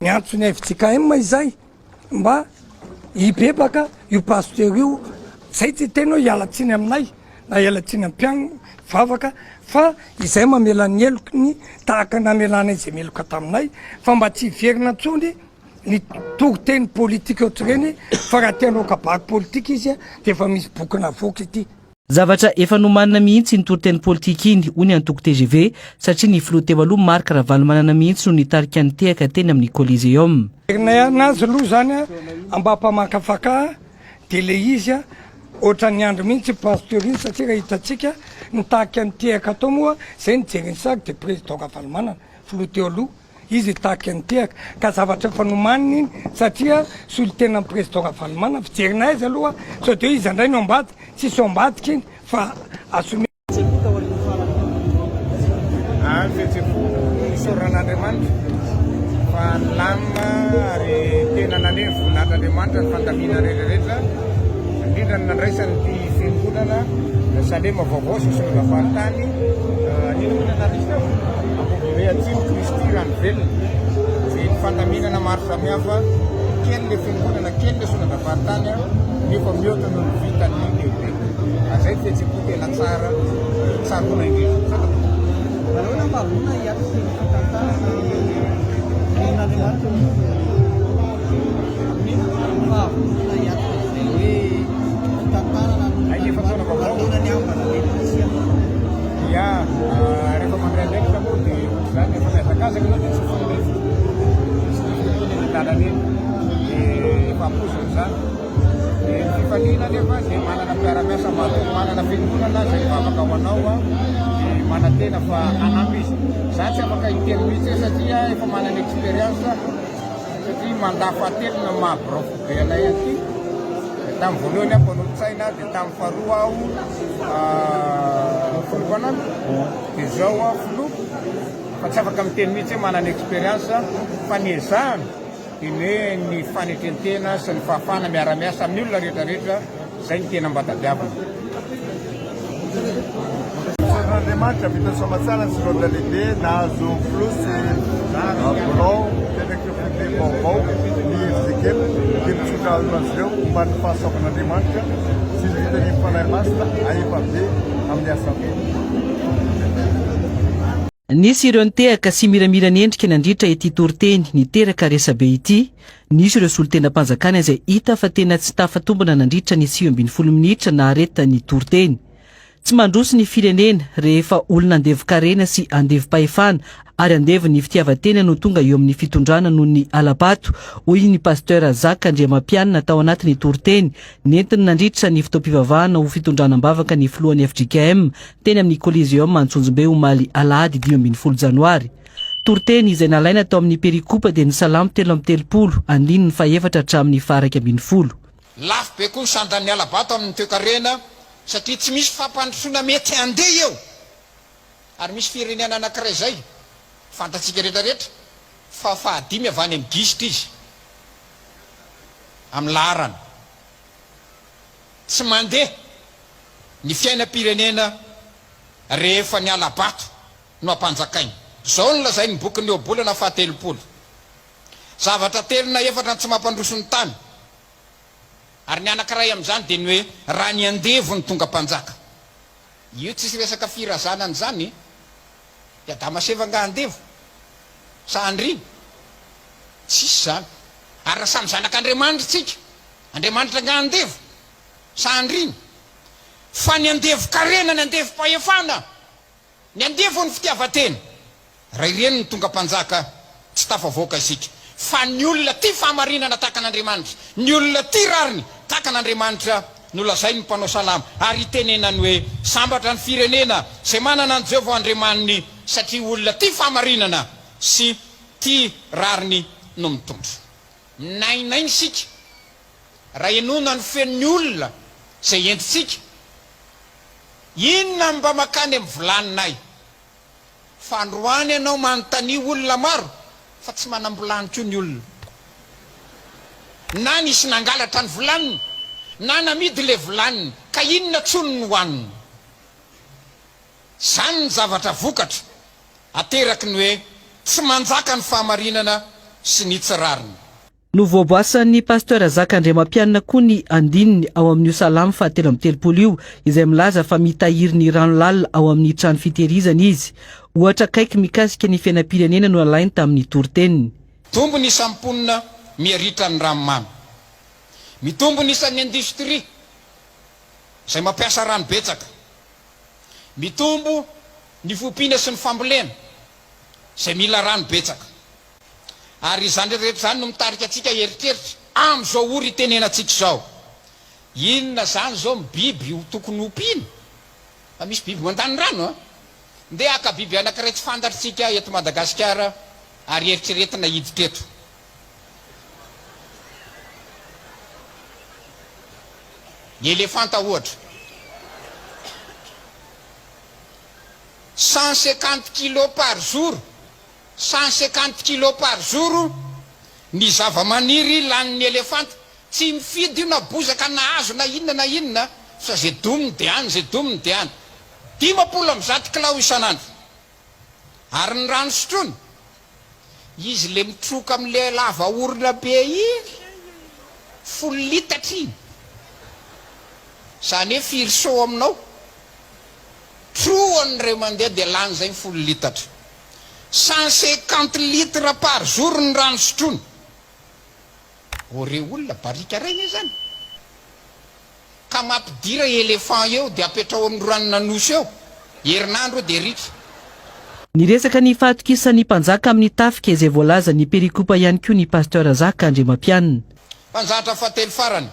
Miantso ny fjkm izay mba hibebaka io pasteur io, zay tsy hiteny hoe hiala tsiny aminay na hiala tsiny am mpiang vavaka fa izay mamela ny helokiny tahaka namelanay izay meloka taminay fa mba tsy hiverina intsony ny toriteny politika ohatr'ireny fa raha te hanao kabary politika izy dia efa misy boky navoaka ity. Zavatra efa nomanina mihitsy iny toriteny politika iny, hoy ny antoko tgv, satria ny filoha teo aloha Marc Ravalomanana mihitsy no nitarika ny tehaka teny amin'ny Coliseum. Herinay anazy aloha zany a mba mpamakafaka de le izy a ohatran'ny andry mihitsy pasteur iny satria raha hitantsika ny tarika ny tehaka atao moa zay nijery ny sary de président Ravalomanana filoha teo aloha Izy hitaky ny tehaka ka zavatra efa nomaniny iny satria solontenan'ny président Ravalomanana, fijerinay azy aloha sao dia hoe iza indray no ambadika, tsisy ao ambadika iny fa assumer. Ny fihetseham-po isaorana an'Andriamanitra fa nilamina ary tena naneho voninahitr'Andriamanitra ny fandaminana rehetra rehetra, indrindra ny nandraisan'ity fiangonana Salema vaovao sy Synodamparitany. Inona moa ny anarana izy teo? Ambovombe Atsimo Kristy Rano Velona. Dia ny fandaminana maro samihafa, kely ilay fiangonana, kely ilay synodam-paritany nefa mihoatra noho ny vitan'ny lehibe. Ary izay ny fihetseham-po tena tsara, tsaroana indrindra. Misaotra tompoko. Nahoana mba vonona hiatrika ny fitantanana nomen'Andriamanitra ny fahavononana hiatrika izay hoe fitantanana nomen'Andriamanitra ny ambana mety hisianao? Ya, rehefa mandray andraikitra moa dia ohatr'izany, rehefa mihazakazaka ianao dia tsy fohy rivotra, tsy rivotra iny eny an-dalana eny, dia efa ampoizina izany. Dia ny fifaliana anefa dia manana mpiara-miasa mahatoky, manana fiangonana izay mivavaka ho anao dia manantena fa hanampy izy. Za tsy afaka hiteny mihitsy hoe satria efa manana expérience satria mandat fahatelo no maha birao foibe anay aty. Dia tamin'ny voalohany aho mpanolotsaina, dia tamin'ny faharoa aho filoha mpanampy, dia izao aho filoha. Fa tsy afaka miteny mihitsy hoe manana expérience fa ny ezahana Dia ny hoe ny fanetren-tena sy ny fahafahana miara-miasa amin'ny olona rehetra rehetra, izay no tena mba tadiavina. Misaotra an'Andriamanitra vita soamatsara ny synode lehibe nahazo filoha sy birao mpiandraikitra foibe vaovao ny fjkm dia mitsotra azy ireo homban'ny fahasoavan'Andriamanitra sy ny fitarihan'ny Fanahy Masina hahefa be amin'ny asa atao. Nisy ireo nitehaka sy miramira ny endrika nandritra ity toriteny niteraka resabe ity. Nisy ireo solontenam-panjakana izay hita fa tena tsy tafatombina nandritra ny 19 minitra naharetan'ny toriteny. Tsy mandroso ny firenena rehefa olona andevon-karena sy andevom-pahefana ary andevon'ny fitiavan-tena no tonga eo amin'ny fitondrana noho ny hala-bato, hoy ny Pasteur Jacques Andriamampianina tao anatin'ny toriteny nentiny nandritra ny fotoam-pivavahana ho fitondrana am-bavaka ny filohan'ny fjkm teny amin'ny Coliseum Antsonjombe omaly alahady 15 janoary. Toriteny izay nalaina tao amin'ny perikopa dia ny Salamo 33, andininy fahefatra hatramin'ny faha-11. Lafo be koa ny sandan'ny hala-bato amin'ny toekarena satria tsy misy fampandrosoana mety handeha eo. Ary misy firenena anankiray izay, fantatsika rehetrarehetra, fa fahadimy avy any amin'ny gisitra izy, amin'ny laharana. Tsy mandeha ny fiainam-pirenena rehefa ny hala-bato no ampanjakaina. Izao no lazain'ny bokin'ny Ohabolana fahatelopolo, Zavatra telo na efatra no tsy mampandroso ny tany, ary ny anankiray amin'izany dia ny hoe raha ny andevo no tonga mpanjaka. Io tsisy resaka firazanana izany e! I Adama sy Eva angaha andevo? Sa andriana? Tsisy izany. Ary raha samy zanak'Andriamanitra isika, Andriamanitra angaha andevo? Sa andriana? Fa ny andevon-karena, ny andevom-pahefana, ny andevon'ny fitiavan-tena, raha ireny no tonga mpanjaka, tsy tafavoaka isika. Fa ny olona tia fahamarinana tahaka an'Andriamanitra, ny olona tia rariny tahaka an'Andriamanitra no lazain'ny mpanao salamo, ary itenenany hoe, Sambatra ny firenena izay manana an'i Jehovah ho Andriamaniny, satria olona tia fahamarinana sy tia rariny no mitondra. Minainaina isika Raha henoina ny feon'ny olona izay entintsika, inona no mba makany amin'ny vilaninay? Fa androany ianao manontania olona maro fa tsy manam-bilany koa ny olona. Na nisy nangalatra ny vilaniny, na namidy ilay vilaniny, ka inona intsony no hohaniny? Izany ny zavatra vokatra ateraky ny hoe tsy manjaka ny fahamarinana. sy ny tsy rariny. Novoaboasan'ny Pasteur Zaka Andriamampianina koa ny andininy ao amin'io Salamo faha-33 io izay milaza fa mitahiry ny rano lalina ao amin'ny trano fitehirizana izy. Ohatra akaiky mikasika ny fiainam-pirenena no nalainy tamin'ny toriteniny. Mitombo ny isan'ny mponina miha-ritra ny ranomamy. Mitombo ny isan'ny indostria izay mampiasa rano betsaka. Mitombo ny fiompiana sy ny fambolena izay mila rano betsaka. Ary izany rehetra izany no mitarika antsika hieritreritra amin'izao ora itenenantsika izao. Inona izany izao ny biby ho tokony hompiana? Fa misy biby mandany rano an! Ndeha haka biby anankiray tsy fantatr'tsika eto Madagasikara ary eritreretina hiditra eto. Ny elefanta ohatra. 150 kilos par jour, 150 kilos par jour ny zavamaniry lanin'ny elefanta. Tsy mifidy io na bozaka na hazo na inona na inona fa ze dominy de any, ze dominy de any. 150 kilao isan'andro. Ary ny rano sotroiny? Izy le mitroka amle lava orona be iny, folo litatra iny. Zany hoe firy seau aminao? Trohany indray mandeha dia lany zay ny folo litatra. 150 litres par jour ny rano sotroiny. Ô re olona, barika ray nge zany. Ka mampidira éléphant eo dia apetrao amin'ny ranon'Anosy eo, herinandro eo dia ritra. Niresaka ny fahatokisan'ny mpanjaka amin'ny tafika izay voalazan'ny perikopa ihany koa ny Pasteur Zaka Andriamampianina. Mpanjatra fahatelo farany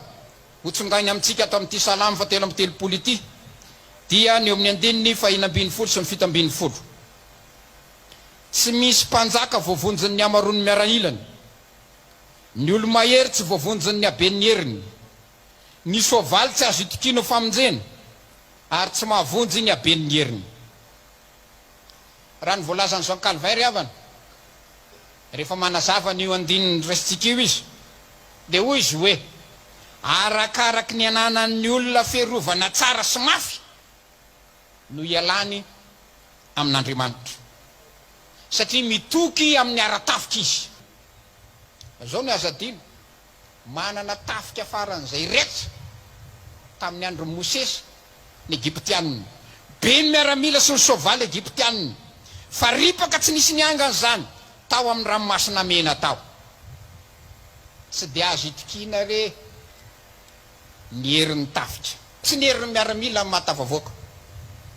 hotsongainy amintsika ato amin'ity Salamo fahatelo amby telopolo ity dia ny eo amin'ny andininy fahenina ambin'ny folo sy ny 17. Tsy misy mpanjaka voavonjin'ny hamaroan'ny miaramilany. Ny olo-mahery tsy voavonjin'ny haben'ny heriny. Ny soavaly tsy azo itokiana ho famonjena, ary tsy mahavonjy ny haben'ny heriny. Raha ny voalazan'i Jean Calvin ry havana, rehefa manazava an'io andininy raisintsika io izy, dia hoy izy hoe, Arakaraky ny ananan'ny olona fiarovana tsara sy mafy no ialany amin'Andriamanitra, satria mitoky amin'ny ara-tafika izy. Izao no azo adino, Manana tafika faran'izay raikitra tamin'ny andron'i Mosesy ny Egyptianina. Be ny miaramila sy ny soavaly egyptianina, fa ripaka tsy nisy niangana izany tao amin'ny Ranomasina Mena tao. Tsy dia azo itokiana re ny herin'ny tafika. Tsy ny herin'ny miaramila no mahatafavoaka,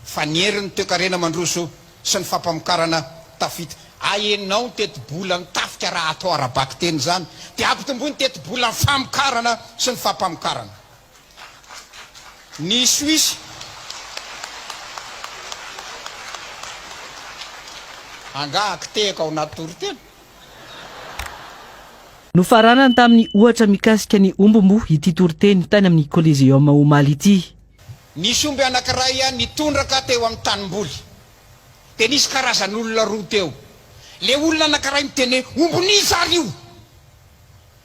fa ny herin'ny toekarena mandroso sy ny fampamokarana tafita. Ahenao ny tetibolan'ny tafika raha atao ara-bakiteny izany, dia ampitomboy ny tetibolan'ny famokarana sy ny fampamokarana. Ny Suisse angaha kitehaka ao anaty toriteny? Nofaranany tamin'ny ohatra mikasika ny omby moa ity toriteny tany amin'ny Coliseum omaly ity. Nisy omby anankiray nitondraka teo amin'ny tanimboly. Dia nisy karazan'olona roa teo. Ilay olona anankiray niteny hoe, Ombin'iza ary io?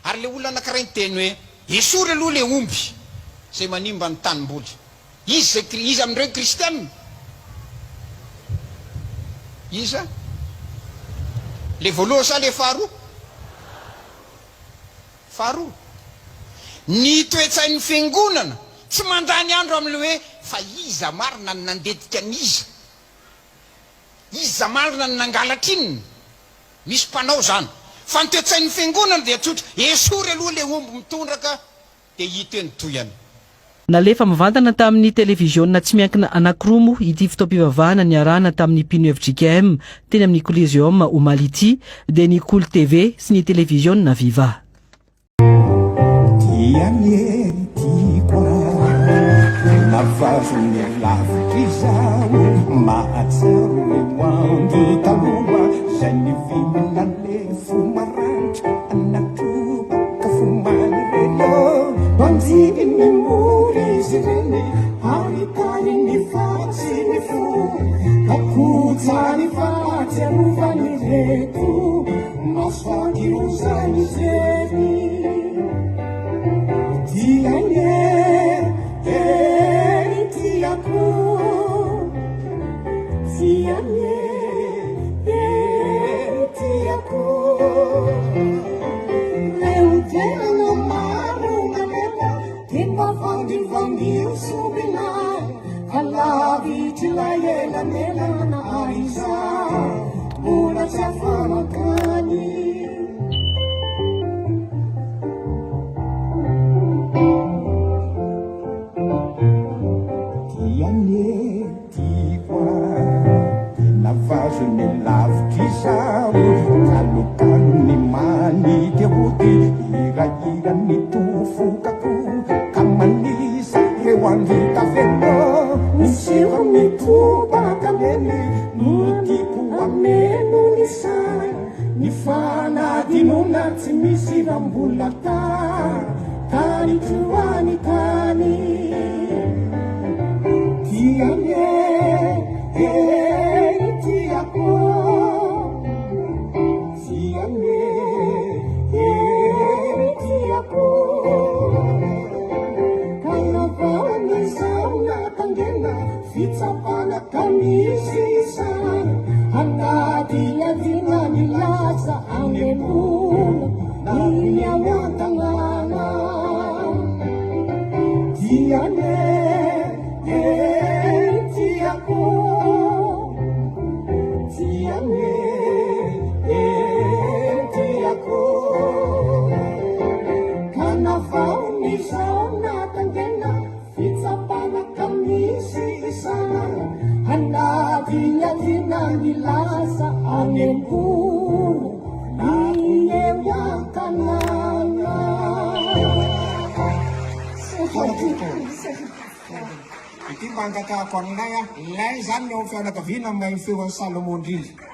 Ary ilay olona anankiray niteny hoe, Esory aloha ilay omby izay manimba ny tanimboly. Iza izay, iza amin'ireo kristiana? Iza? Ilay voalohany sa ilay faharoa? Faharoa. Ny toe-tsain'ny fiangonana tsy mandany andro amin'ilay hoe fa iza marina no nandetika an'iza? Iza marina no nangalatra inona? Misy mpanao izany. Fa ny toe-tsain'ny fiangonana dia tsotra, esory aloha ilay omby mitondraka dia hita eo ny tohiny. Nalefa mivantana tamin'ny televiziona tsy miankina anankiroa moa ity fotoam-pivavahana niarahana tamin'ny mpino fjkm teny amin'ny Coliseum omaly ity, dia ny Kolo TV sy ny televiziona Viva. Tia anie ry tiako a, na vazon'ny lavitra izaho, mahatsiaro ireo andro taloha, izay nivimbina lefo maranitra, natrobaka fo manireny ô, mpanjidy ny mory izy ireny, ary tariny fa tsy ny fo, ka kotsany fa tsy arovan'ireto. Dia nitofokako ka manisa ireo andro tavela. Ny sira mitobaka ameny no tiako hameno ny saina. Ny fanadinoana tsy misy raha mbola tany troany tany. Tia anie e tiako. Ity mba angatahako aminay a, lay zany ny ao amin'ny fianakaviana mahay ny feon'i Salomon indrindra.